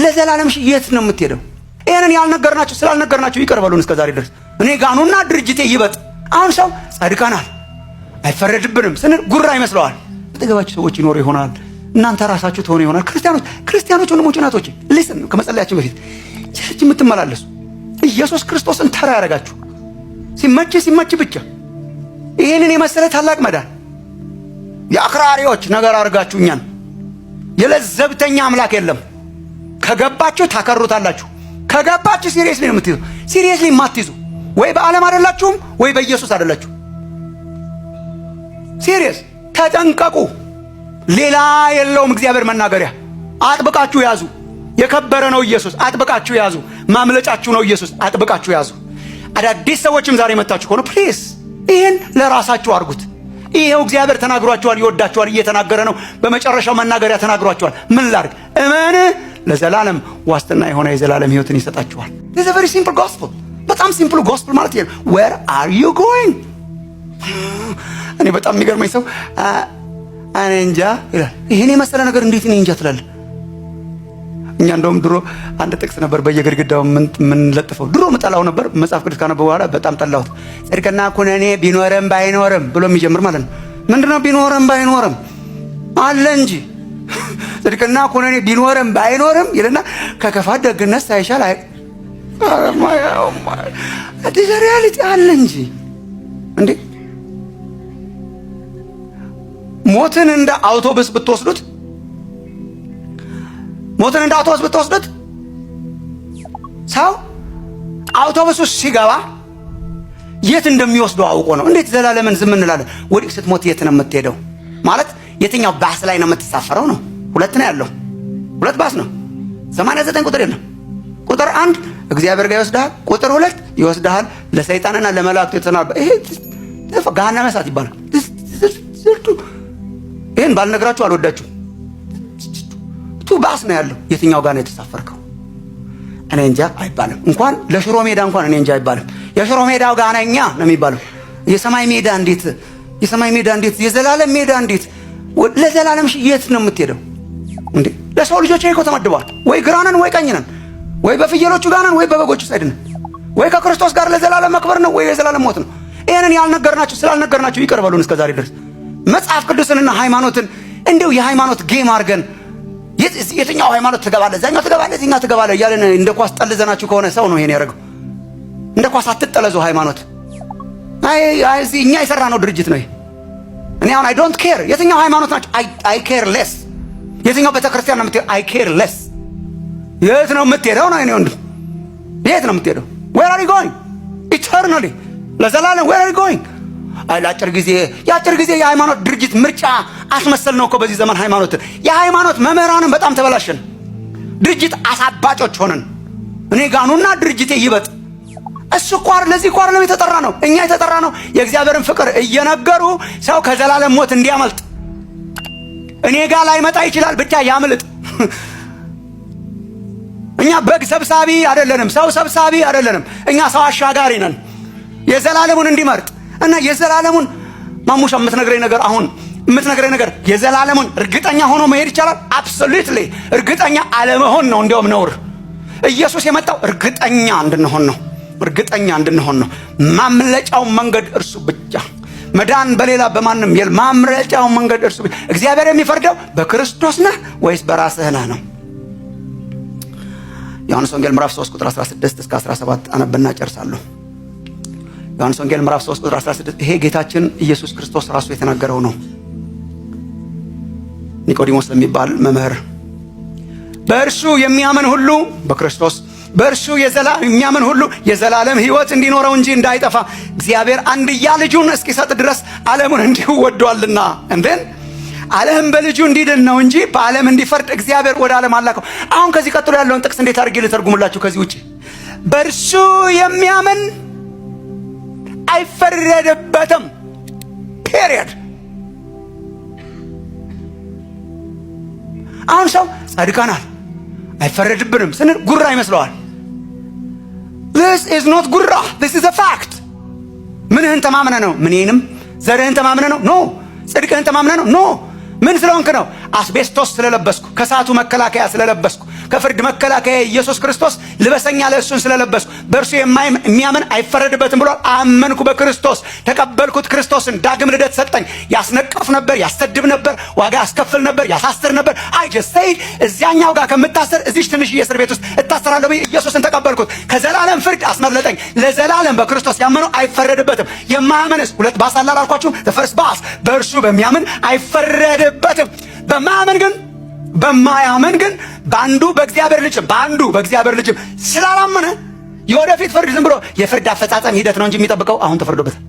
ለዘላለም የት ነው የምትሄደው? ይህንን ያልነገርናችሁ ስላልነገርናችሁ ይቅር በሉን። እስከ ዛሬ ድረስ እኔ ጋኑና ድርጅቴ ይበጥ። አሁን ሰው ጸድቀናል አይፈረድብንም ስንል ጉራ ይመስለዋል። አጠገባችሁ ሰዎች ይኖሩ ይሆናል። እናንተ ራሳችሁ ትሆኑ ይሆናል። ክርስቲያኖች ክርስቲያኖች፣ ወንድሞች እናቶች፣ listen፣ ከመጸለያችን በፊት church የምትመላለሱ፣ ኢየሱስ ክርስቶስን ተራ ያደረጋችሁ፣ ሲመች ሲመች ብቻ፣ ይህንን የመሰለ ታላቅ መዳን የአክራሪዎች ነገር አድርጋችሁ እኛን፣ የለዘብተኛ አምላክ የለም። ከገባችሁ ታከሩታላችሁ። ከገባችሁ seriously ነው የምትይዙ። Seriously የማትይዙ ወይ በዓለም አይደላችሁም ወይ በኢየሱስ አይደላችሁ። Serious ተጠንቀቁ። ሌላ የለውም እግዚአብሔር መናገሪያ። አጥብቃችሁ ያዙ። የከበረ ነው ኢየሱስ። አጥብቃችሁ ያዙ። ማምለጫችሁ ነው ኢየሱስ። አጥብቃችሁ ያዙ። አዳዲስ ሰዎችም ዛሬ መጣችሁ ከሆነ please ይህን ለራሳችሁ አድርጉት። ይሄው እግዚአብሔር ተናግሯችኋል፣ ይወዳችኋል፣ እየተናገረ ነው። በመጨረሻው መናገሪያ ተናግሯችኋል። ምን ላድርግ? እመን፣ ለዘላለም ዋስትና የሆነ የዘላለም ሕይወትን ይሰጣችኋል። This very simple gospel። በጣም simple gospel ማለት ይሄ ነው። Where are you going? እኔ በጣም የሚገርመኝ ሰው እኔ እንጃ ይላል። ይሄን የመሰለ ነገር እንዴት እኔ እንጃ ትላለህ? እኛ እንደውም ድሮ አንድ ጥቅስ ነበር በየግድግዳው የምንለጥፈው። ድሮ ምጠላው ነበር። መጽሐፍ ቅዱስ ካነበብኩ በኋላ በጣም ጠላሁት። ጽድቅና ኩነኔ ቢኖርም ባይኖርም ብሎ የሚጀምር ማለት ነው። ምንድነው ቢኖርም ባይኖርም? አለ እንጂ። ጽድቅና ኩነኔ ቢኖርም ባይኖርም ይልና ከክፋት ደግነት ሳይሻል አይ reality አለ እንጂ እንዴ። ሞትን እንደ አውቶቡስ ብትወስዱት፣ ሞትን እንደ አውቶቡስ ብትወስዱት፣ ሰው አውቶቡስ ውስጥ ሲገባ የት እንደሚወስደው አውቆ ነው። እንዴት ዘላለምን ዝም እንላለን? ወዲህ ስትሞት የት ነው የምትሄደው? ማለት የትኛው ባስ ላይ ነው የምትሳፈረው ነው። ሁለት ነው ያለው። ሁለት ባስ ነው። 89 ቁጥር የለም። ቁጥር 1 እግዚአብሔር ጋር ይወስድሃል። ቁጥር 2 ይወስድሃል ለሰይጣንና ለመላእክቱ የተሰናባ፣ ይሄ ገሃነመ እሳት ይባላል። ይህን ባልነግራችሁ አልወዳችሁ። Two bus ነው ያለው። የትኛው ጋር ነው የተሳፈርከው? እኔ እንጃ አይባልም። እንኳን ለሽሮ ሜዳ እንኳን እኔ እንጃ አይባልም። የሽሮ ሜዳው ጋር ነኛ ነው የሚባለው። የሰማይ ሜዳ እንዴት? የሰማይ ሜዳ እንዴት? የዘላለም ሜዳ እንዴት? ለዘላለም የት ነው የምትሄደው እንዴ? ለሰው ልጆች እኮ ተመድበዋል። ወይ ግራ ነን ወይ ቀኝ ነን፣ ወይ በፍየሎቹ ጋር ነን ወይ በበጎቹ side ነን። ወይ ከክርስቶስ ጋር ለዘላለም መክበር ነው ወይ የዘላለም ሞት ነው። ይህንን ያልነገርናችሁ ስላልነገርናችሁ ይቅር በሉን። እስከ ዛሬ ድረስ መጽሐፍ ቅዱስንና ሃይማኖትን እንዲሁ የሃይማኖት game አድርገን የትኛው ሃይማኖት ትገባለህ፣ እዛኛው ትገባለህ፣ እዚኛው ትገባለህ እያለን እንደ ኳስ ጠልዘናችሁ ከሆነ ሰው ነው ይሄን ያደረገው። እንደ ኳስ አትጠለዙ። ሃይማኖት አይ እኛ የሰራ ነው ድርጅት ነው ይሄ። እኔ አሁን I don't care የትኛው ሃይማኖት ናቸው። I care less የትኛው ቤተክርስቲያን ነው የምትሄደው። I care less የት ነው የምትሄደው ነው የኔ ወንድም፣ የት ነው የምትሄደው? Where are you going eternally? ለዘላለም where are you going? አይ ለአጭር ጊዜ፣ የአጭር ጊዜ የሃይማኖት ድርጅት ምርጫ አስመሰል ነው እኮ በዚህ ዘመን ሃይማኖትን። የሃይማኖት መምህራንን በጣም ተበላሸን። ድርጅት አሳባጮች ሆነን እኔ ጋኑና ድርጅቴ ይበጥ። እሱ እኮ ለዚህ እኮ አይደለም የተጠራ ነው። እኛ የተጠራ ነው የእግዚአብሔርን ፍቅር እየነገሩ ሰው ከዘላለም ሞት እንዲያመልጥ። እኔ ጋር ላይመጣ ይችላል፣ ብቻ ያምልጥ። እኛ በግ ሰብሳቢ አይደለንም፣ ሰው ሰብሳቢ አይደለንም። እኛ ሰው አሻጋሪ ነን። የዘላለሙን እንዲመርጥ እና የዘላለሙን፣ ማሙሻ የምትነግረኝ ነገር፣ አሁን የምትነግረኝ ነገር የዘላለሙን እርግጠኛ ሆኖ መሄድ ይቻላል? Absolutely እርግጠኛ አለመሆን ነው እንዲያውም ነውር። ኢየሱስ የመጣው እርግጠኛ እንድንሆን ነው። እርግጠኛ እንድንሆን ነው። ማምለጫው መንገድ እርሱ ብቻ። መዳን በሌላ በማንም የለም። ማምለጫው መንገድ እርሱ ብቻ። እግዚአብሔር የሚፈርደው በክርስቶስ ነህ ወይስ በራስህ ነህ ነው። ዮሐንስ ወንጌል ምዕራፍ 3 ቁጥር 16 እስከ 17 አነብና ጨርሳለሁ። ዮሐንስ ወንጌል ምዕራፍ 3 ቁጥር 16፣ ይሄ ጌታችን ኢየሱስ ክርስቶስ ራሱ የተናገረው ነው። ኒቆዲሞስ ለሚባል መምህር፣ በእርሱ የሚያምን ሁሉ፣ በክርስቶስ በእርሱ የሚያምን ሁሉ የዘላለም ሕይወት እንዲኖረው እንጂ እንዳይጠፋ እግዚአብሔር አንድያ ልጁን እስኪሰጥ ድረስ ዓለሙን እንዲሁ ወዷልና፣ and then ዓለም በልጁ እንዲድን ነው እንጂ በዓለም እንዲፈርድ እግዚአብሔር ወደ ዓለም አላከው። አሁን ከዚህ ቀጥሎ ያለውን ጥቅስ እንዴት አድርጌ ልተርጉምላችሁ? ከዚህ ውጭ በእርሱ የሚያምን አይፈረድበትም። Period። አሁን ሰው ጸድቀናል አይፈረድብንም ስንል ጉራ ይመስለዋል። This is not ጉራ፣ this is a fact። ምንህን ተማምነህ ነው? ምኔንም ዘርህን ተማምነህ ነው? No። ጽድቅህን ተማምነህ ነው? No። ምን ስለሆንክ ነው? አስቤስቶስ ስለለበስኩ፣ ከእሳቱ መከላከያ ስለለበስኩ፣ ከፍርድ መከላከያ ኢየሱስ ክርስቶስ ልበሰኛ ለእሱን ስለለበስኩ በእርሱ የሚያምን አይፈረድበትም ብሏል። አመንኩ በክርስቶስ፣ ተቀበልኩት ክርስቶስን። ዳግም ልደት ሰጠኝ። ያስነቅፍ ነበር፣ ያሰድብ ነበር፣ ዋጋ ያስከፍል ነበር፣ ያሳስር ነበር። I just said እዚያኛው ጋር ከምታሰር እዚች ትንሽ የእስር ቤት ውስጥ እታሰራለሁ ብዬ ኢየሱስን ተቀበልኩት። ከዘላለም ፍርድ አስመለጠኝ። ለዘላለም በክርስቶስ ያመነው አይፈረድበትም። የማያምንስ? ሁለት ባስ አለ አላልኳችሁም? First bus በእርሱ በሚያምን አይፈረድበትም። በማያምን ግን በአንዱ በእግዚአብሔር ልጅም በአንዱ በእግዚአብሔር ልጅም ስላላመነ የወደፊት ፍርድ ዝም ብሎ የፍርድ አፈጻጸም ሂደት ነው እንጂ የሚጠብቀው አሁን ተፈርዶበታል።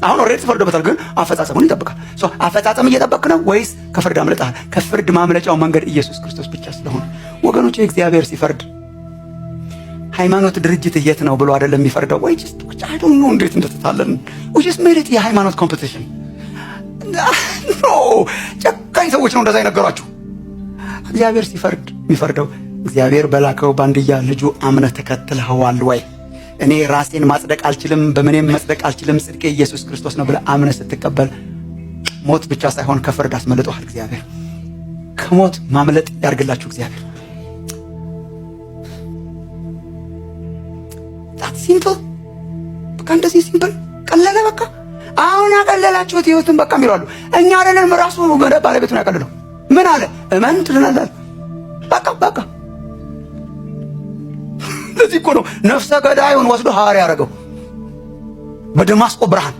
አሁን already ተፈርዶበታል፣ ግን አፈጻጸሙን ይጠብቃል። So አፈጻጸም እየጠበቅክ ነው ወይስ ከፍርድ አምልጠሃል? ከፍርድ ማምለጫው መንገድ ኢየሱስ ክርስቶስ ብቻ ስለሆነ ወገኖች፣ እግዚአብሔር ሲፈርድ ሃይማኖት ድርጅት የት ነው ብሎ አይደለም የሚፈርደው። ወይ just I don't know እንዴት እንደተታለን። We just made it የሃይማኖት competition። No፣ ጨካኝ ሰዎች ነው እንደዛ የነገሯችሁ። እግዚአብሔር ሲፈርድ የሚፈርደው እግዚአብሔር በላከው በአንድያ ልጁ አምነህ ተከትለኸዋል ወይ? እኔ ራሴን ማጽደቅ አልችልም፣ በምኔም መጽደቅ አልችልም፣ ጽድቄ ኢየሱስ ክርስቶስ ነው ብለህ አምነህ ስትቀበል ሞት ብቻ ሳይሆን ከፍርድ አስመልጦሃል እግዚአብሔር። ከሞት ማምለጥ ያርግላችሁ እግዚአብሔር። That simple። በቃ እንደዚህ simple ቀለለ። በቃ አሁን ያቀለላችሁት ህይወትን በቃ የሚሉ አሉ። እኛ አይደለንም፣ ራሱ ባለቤቱን ያቀለለው። ምን አለ? እመን ትድናለህ። በቃ በቃ ለዚህ እኮ ነው ነፍሰ ገዳዩን ወስዶ ሐዋርያ ያደረገው። በደማስቆ ብርሃን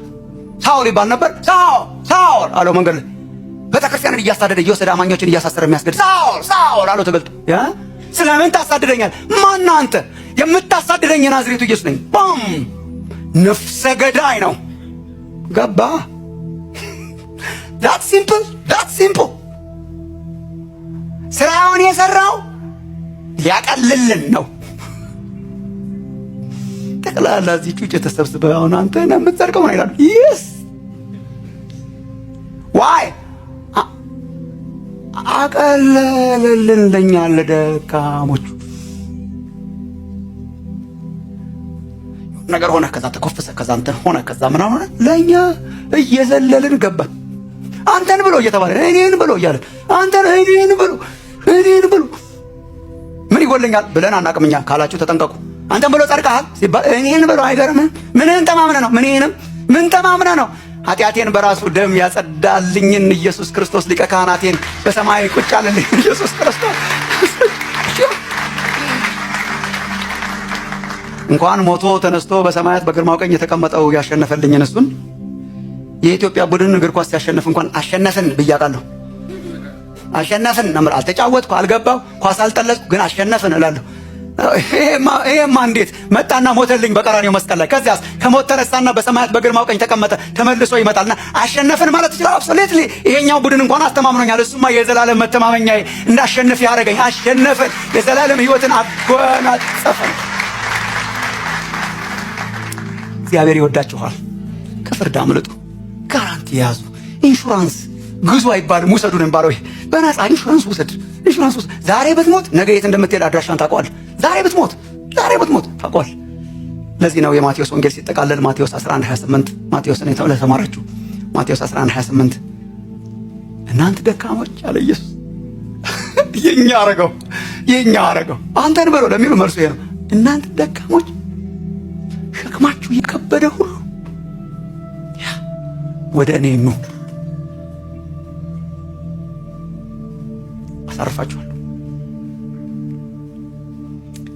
ሳውል ይባል ነበር። ሳውል ሳውል አለው። መንገድ ላይ ቤተክርስቲያንን እያሳደደ እየወሰደ አማኞችን እያሳሰረ የሚያስገድል ሳውል ሳውል አለው ተገልጦ። ያ ስለምን ታሳድደኛል? ማን አንተ? የምታሳድደኝ የናዝሬቱ ኢየሱስ ነኝ። ቦም፣ ነፍሰ ገዳይ ነው። ገባ? That simple, that simple። ስራውን የሰራው ሊያቀልልን ነው። ጠቅላላ እዚህ ጩጭ ተሰብስበው አሁን አንተ ነህ የምትጸድቀው ነው ይላሉ። Yes, why? አቀለለልን ለኛ ለደካሞቹ። ነገር ሆነ፣ ከዛ ተኮፈሰ፣ ከዛ እንትን ሆነ፣ ከዛ ምናምን ሆነ። ለእኛ እየዘለልን ገባን። አንተን ብሎ እየተባለ፣ እኔን ብሎ እያለ፣ አንተን እኔን ብሎ እኔን ብሎ ምን ይጎለኛል ብለን አናቅም እኛ ካላችሁ ተጠንቀቁ። አንተን ብሎ ጸድቀሃል ሲባል እኔን ብሎ አይገርምም? ምንህን ተማምነህ ነው? ምንህንም ምን ተማምነህ ነው? ኃጢአቴን በራሱ ደም ያጸዳልኝን ኢየሱስ ክርስቶስ፣ ሊቀ ካህናቴን፣ በሰማይ ቁጭ ያለልኝ ኢየሱስ ክርስቶስ። እንኳን ሞቶ ተነስቶ በሰማያት በግርማው ቀኝ የተቀመጠው ያሸነፈልኝን እሱን የኢትዮጵያ ቡድን እግር ኳስ ሲያሸንፍ እንኳን አሸነፍን ብያቃለሁ። አሸነፍን ነው። አልተጫወትኩ፣ አልገባሁ፣ ኳስ አልጠለዝኩ፣ ግን አሸነፍን እላለሁ። ይሄማ እንዴት መጣና ሞተልኝ በቀራንዮ መስቀል ላይ። ከዚያስ ከሞት ተነሳና በሰማያት በግርማው ቀኝ ተቀመጠ። ተመልሶ ይመጣልና አሸነፍን ማለት ይችላል። Absolutely፣ ይሄኛው ቡድን እንኳን አስተማምኖኛል። እሱማ የዘላለም መተማመኛዬ እንዳሸንፍ ያደረገኝ አሸነፍን፣ የዘላለም ሕይወትን አጎናጸፈን። እግዚአብሔር ይወዳችኋል። ከፍርድ አምልጡ። Guarantee ያዙ። ኢንሹራንስ ግዙ አይባልም፣ ውሰዱ ነው የሚባለው። በነፃ ኢንሹራንስ ውሰድ፣ ኢንሹራንስ ውሰድ። ዛሬ ብትሞት ነገ የት እንደምትሄድ አድራሻን ታውቀዋለህ። ዛሬ ብትሞት፣ ዛሬ ብትሞት ታውቀዋለህ። ለዚህ ነው የማቴዎስ ወንጌል ሲጠቃለል ማቴዎስ 11:28፣ ማቴዎስን ለተማራችሁ ማቴዎስ 11:28 እናንተ ደካሞች አለ ኢየሱስ። የኛ አረገው፣ የኛ አረገው። አንተን ብሎ ለሚሉ መልሱ ይሄ ነው። እናንተ ደካሞች ሸክማችሁ የከበደ ሁሉ ወደ እኔ ኑ፣ አሳርፋችኋለሁ።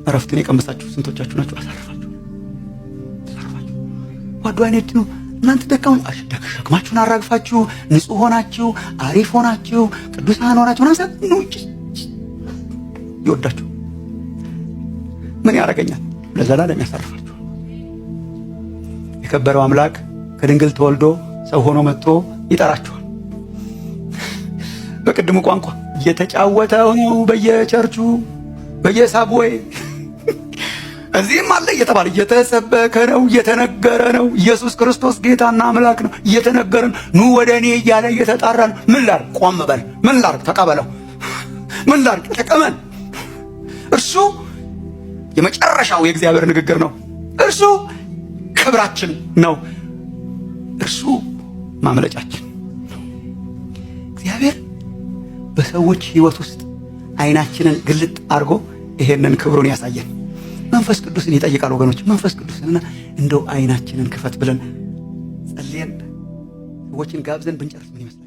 እረፍትን የቀመሳችሁ ስንቶቻችሁ ናችሁ? አሳርፋችሁ አሳርፋችሁ ዋዱ አይነት ነው። እናንተ ደካሞች ሸክማችሁን አራግፋችሁ ንጹህ ሆናችሁ አሪፍ ሆናችሁ ቅዱሳን ሆናችሁ ምናምን ኑ። ይወዳችሁ ምን ያደርገኛል? ለዘላለም ያሳርፋችሁ። የከበረው አምላክ ከድንግል ተወልዶ ሰው ሆኖ መጥቶ ይጠራችኋል። በቅድሙ ቋንቋ እየተጫወተው ነው በየቸርቹ በየሳብዌይ እዚህም አለ እየተባለ እየተሰበከ ነው፣ እየተነገረ ነው። ኢየሱስ ክርስቶስ ጌታና አምላክ ነው እየተነገረ ነው። ኑ ወደ እኔ እያለ እየተጣራ ነው። ምን ላድርግ? ቆም በል። ምን ላድርግ? ተቀበለው። ምን ላድርግ? ተቀመን። እርሱ የመጨረሻው የእግዚአብሔር ንግግር ነው። እርሱ ክብራችን ነው። እርሱ ማምለጫችን ነው። እግዚአብሔር በሰዎች ሕይወት ውስጥ አይናችንን ግልጥ አድርጎ ይሄንን ክብሩን ያሳየን። መንፈስ ቅዱስን ይጠይቃል ወገኖች። መንፈስ ቅዱስንና እንደው አይናችንን ክፈት ብለን ጸልየን ሰዎችን ጋብዘን ብንጨርስ ምን ይመስላል?